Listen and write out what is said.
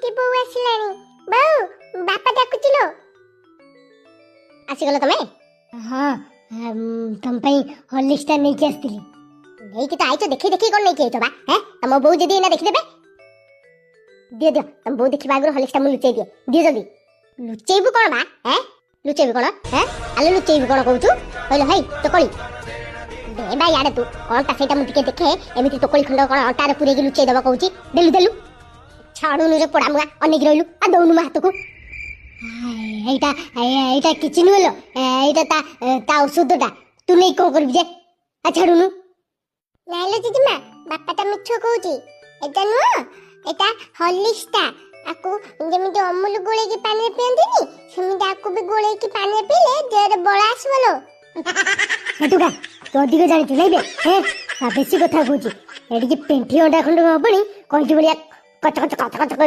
ହେଇଟି ବୋଉ ଆସିଲାଣି। ବୋଉ, ବାପା ଡାକୁଛି ଲୋ। ଆସିଗଲ ତମେ? ହଁ, ତମ ପାଇଁ ହର୍ଲିକ୍ସଟା ନେଇକି ଆସିଥିଲି। ନେଇକି ତ ଆଇଛ, ଦେଖି ଦେଖି କଣ ନେଇକି ଆଇଛ ବା? ହେଁ, ତମ ବୋଉ ଯଦି ଏଇନା ଦେଖିଦେବେ? ଦିଅ ଦିଅ, ତମ ବୋଉ ଦେଖିବା ଆଗରୁ ହର୍ଲିକ୍ସଟା ମୁଁ ଲୁଚେଇ ଦିଏ। ଦିଅ ଜଲ୍ଦି। ଲୁଚେଇବୁ କଣ ବା? ହେଁ, ଲୁଚେଇବୁ କଣ? ହେଁ, ଆଲୋ, ଲୁଚେଇବୁ କଣ କହୁଛୁ? କହିଲ, ହେଇ ଚକଳି ଦେ ବା ଇଆଡ଼େ। ତୁ କଣଟା ସେଇଟା ମୁଁ ଟିକେ ଦେଖେ। ଏମିତି ଟୋକଳି ଖଣ୍ଡ କଣ ଅଣ୍ଟାରେ ପୁରେଇକି ଲୁଚେଇ ଦବ କହୁଛି। ଦେଲୁ ଦେଲୁ, ଛାଡୁନୁ ରେ ପୋଡା ମୁଆ, ଅନେଇକି ରହିଲୁ। ଆଉ ଦଉନୁ ମୋ ହାତକୁ। ଏଇଟା କିଛି ନୁହେଁ ଲୋ, ଏଇଟା ତା ଔଷଧଟା। ତୁ ନେଇ କଣ କରିବୁ ଯେ? ଆ ଛାଡୁନୁ। ନାଇଁ ଲୋ ଜେଜେମା, ବାପା ଟା ମିଛ କହୁଛି। ଏଟା ନୁହଁ, ଏଟା ହର୍ଲିକ୍ସଟା। ଆକୁ ଯେମିତି ଅମୁଲ ଗୋଳେଇକି ପାଣିରେ ପିଅନ୍ତିନି, ସେମିତି ଆକୁ ବି ଗୋଳେଇକି ପାଣିରେ ପିଇଲେ ଦେହରେ ବଳ ଆସିବ ଲୋ। ଟୁକା, ତୁ ଅଧିକ ଜାଣିଛୁ ନାଇଁ ବେ? ହେଁ, ବେଶୀ କଥା କହୁଛି। ଏଠିକି ପେଣ୍ଠି ଅଣ୍ଡା ଖଣ୍ଡ ହବନି, କଇଁଚି ଭଳିଆ କଚ କଚ କଚ କଚ କରି।